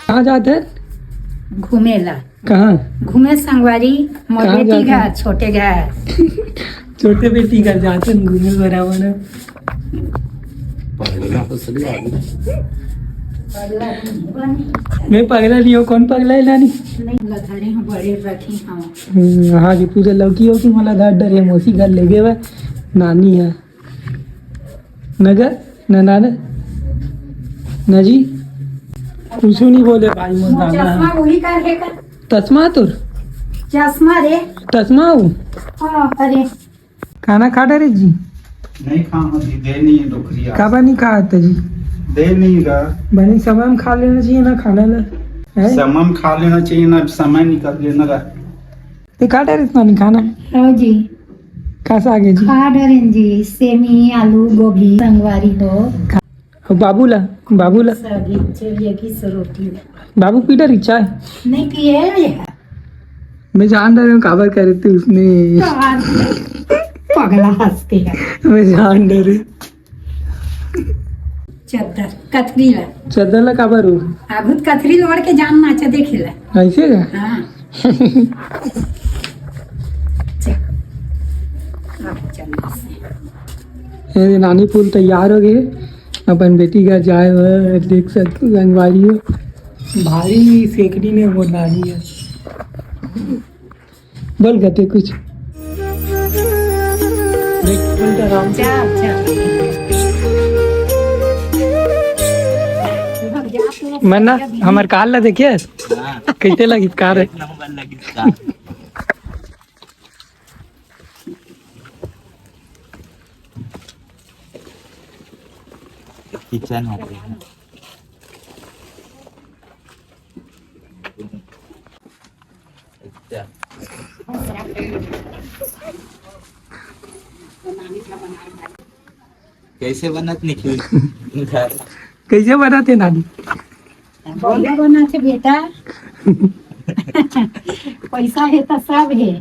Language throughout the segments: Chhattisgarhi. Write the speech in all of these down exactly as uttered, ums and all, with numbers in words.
कहाँ जात हन? घूमे ला। कहाँ? घूमे संगवारी, मोर कहाँ बेटी जात घर, हन? छोटे घर। छोटे बेटी घर जात हन घूमे बराबर। पगला तो सही आदमी। मैं पगला नहीं हूँ, कौन पगला है नानी? नहीं, लथारे हैं, बड़े रखे हैं। हम्म, हाँ जी, पूजा लौकी हो कि मला घर डरे, मौसी घर ले गए बा, नानी है। नगर, ना, ना, ना। ना जी, कुछ नहीं बोले भाई, मोर वो दादा। चश्मा वही का है का? तस्मा तोर? चश्मा रे। तस्मा हो? हाँ, अरे। खाना खा डरे जी? नहीं खाऊंगा जी, दे नहीं है डोकरी आज। काबर नहीं खात जी? दे नहीं गा। बने समय में खा लेना चाहिए ना खाना ला, है? समय में खा लेना चाहिए ना, समय निकाल लेना गा। ते का डरे नानी खाना? हाँ जी। का साग है जी? खा डरेन जी, सेमी, आलू, गोभी, संगवारी हो। अउ बाबू ला, बाबू ला। सब्जी, चलिए की सो रोटी। बाबू पी डरी चाय? नहीं पिए है ये। मैं जान डरे हूँ काबर करे तू उसने। तो आज पगला हंसते हैं। मैं जान डरे। चद्दर, कथरी ला। चद्दर ला काबर हो? आगुत कथरी ला ओढ़ के जान नाचा देखे ला। ऐसे का? हाँ। चल। अब चल। ये नानी फूल तैयार हो गए, अपन बेटी घर जाए हुए, देख सकते हो संगवारी हो, भारी सेकड़ी ने वो नानी है। बोल गते कुछ। देख, बोल तो आराम से। जा, जा। मन ना, हमर कार ला देखिए, हाँ। कैसे लगी कार है? एक नंबर लगी कार। किचन हो गया। अच्छा। कैसे बनत निखिल घर? कैसे बनत है नानी? बढ़िया बनत है बेटा। पैसा है तो सब है।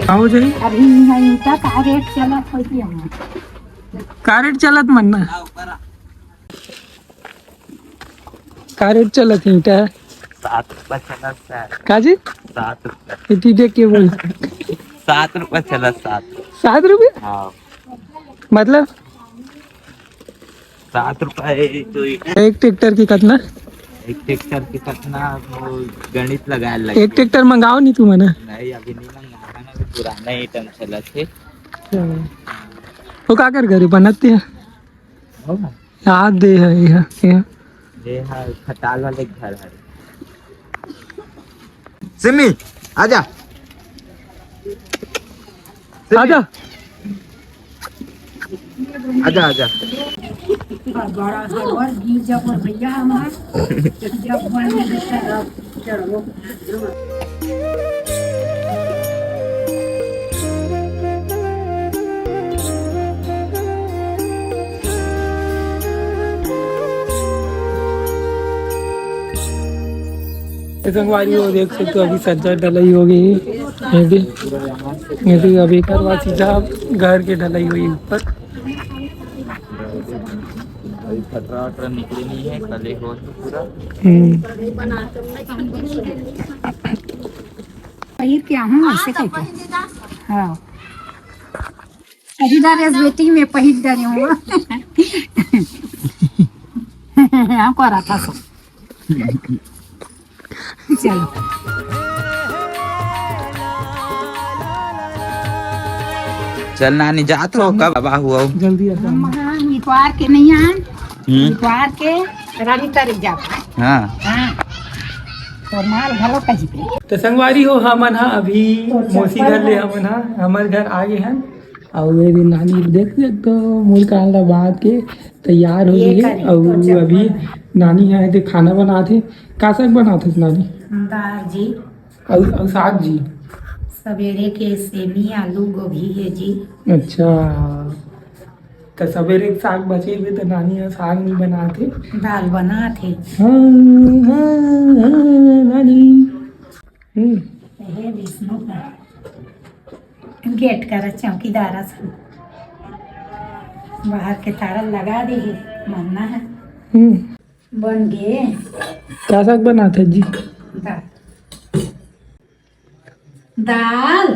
आओ जी। अभी यहाँ ईंटा का रेट चलत होती है। का रेट चलत मन ना? का रेट चलत हे ईंटा? सात रुपया चलत हे। का जी? सात रुपया। इतनी देख के बोल। सात रुपया चलत, सात। सात रुपया? हाँ। मतलब? सात रुपया है तो ईंटा। एक ट्रैक्टर की कितना? एक ट्रैक्टर की कितना, वो गणित लगाए लगे। एक ट्रैक्टर मंगाओ नहीं तू मना। नहीं, अभी नहीं मंगाया ना, अभी पुराना ईंटा चलत हे। अच्छा। वो का कर घरे बनत हे? हो ना? याद दे है ये, ये। ये है खटाल वाले घर है। सिमी, आजा। सिमी। आजा। आजा, आजा। बड़ा हलवर गिर जब भैया हमार, जब बन संगवारी हो, देख सकते हो, अभी सज्जा डलाई हो गई है। ये भी, ये भी अभी करवा सीधा घर के ढलाई हुई ऊपर। अभी खतरा वतरा निकले नहीं है, कले हो तो पूरा। हम्म। पहिर के आहूँ ऐसे करके। हाँ। अभी डारे बेटी में पहिर डारे हूँ। हाँ, करा था सब। चलो। चल नानी, जात हो, कब आबा हुआ हो? जल्दी आ जाओ। हम हाँ, इतवार के नहीं आन, हम्म। इतवार के रानी तारीख जाब। हाँ। हाँ। तो माल घलो कहीं पे। तो संगवारी हो, हमन हा अभी तो मौसी घर ले चप्पल हमन हा, हमर घर आ गए हैं। अउ ये दिन नानी देख, देख तो मोर कान ला बांध के तैयार हो ये गई है। करे, अउ तो चप्पल अभी है। नानी हा एदे खाना बनात हे। का साग बनात हे नानी? दाल जी। अउ, अउ साग जी? सवेरे के सेमी, आलू, गोभी है जी। अच्छा, त सवेरे के साग बचे हुए त नानी हा साग नहीं बनात हे। दाल बनात हे। हाँ, हाँ, हाँ, नानी। हम्म। हे विष्णु का। गेट करा चौकीदार असन। बाहर के तारा लगा दे हे, मन्ना है। हम्म। बन गे। का साग बनात हे जी? दाल। दाल।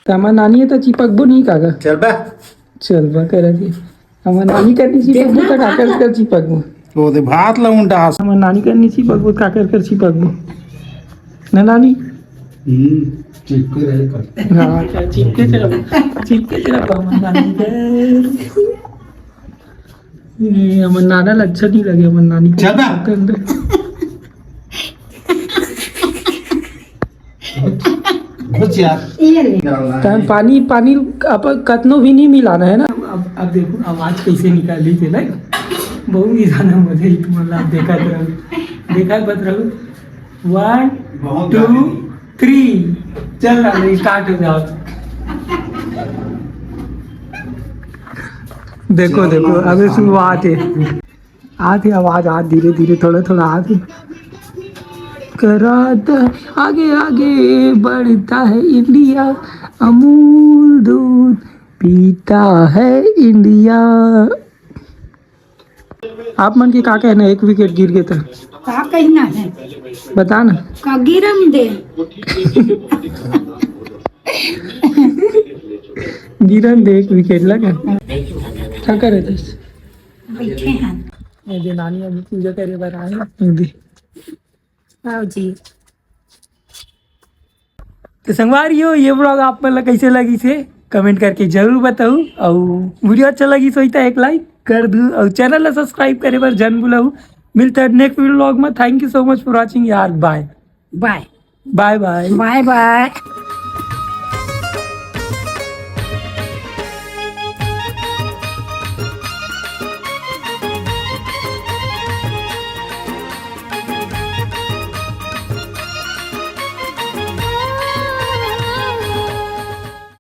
त हमर नानी हे त चिपकबो नहीं काका। चल बा। चल बा, करा जी। हमर नानी कर नहीं चिपकबो त काकर कर चिपकबो। वो दे भात ला उंडा। हमर नानी कर नहीं चिपकबो त काकर कर चिपकबो। ना नानी? हम्म, चिपके रहे कर। हाँ, चिपके चला, चिपके चला, हमर नानी कर। ए, हमर नाना ला अच्छा नहीं लगे, हमर नानी के चल बा। अंदर। घुस यार। ये ले। तहन पानी, पानी अब कतनो भी नहीं मिलाना है ना। अब, अब देखो आवाज कैसे निकाली थे ना, बहुत ही ज्यादा मजा ही तुम्हारा। देखा तरह, देखा बत रहो। One, two, three। चल रहा है, स्टार्ट हो जाओ। देखो, देखो, अभी शुरुआत है। आत हे आवाज, आत धीरे धीरे, थोड़ा थोड़ा आत हे। कराता है, आगे आगे बढ़ता है इंडिया, अमूल दूध पीता है इंडिया। आप मन के का कहना है, एक विकेट गिर गे त? का कहना है? बता ना। का गिरन दे? गिरन दे एक विकेट ला का? का करे दस? बैठे हैं। ये दे नानी अभी पूजा करे बर आए हैं। ये दे। आओ जी। तो संगवारी हो, ये व्लॉग आप मन ला कैसे लगी से कमेंट करके जरूर बताऊ, और वीडियो अच्छा लगी सो इता एक लाइक कर दू, और चैनल ला सब्सक्राइब करे बर जन बुलाऊ। मिलता है नेक्स्ट व्लॉग में। Thank you so much for watching यार। बाय। बाय। बाय बाय। बाय बाय।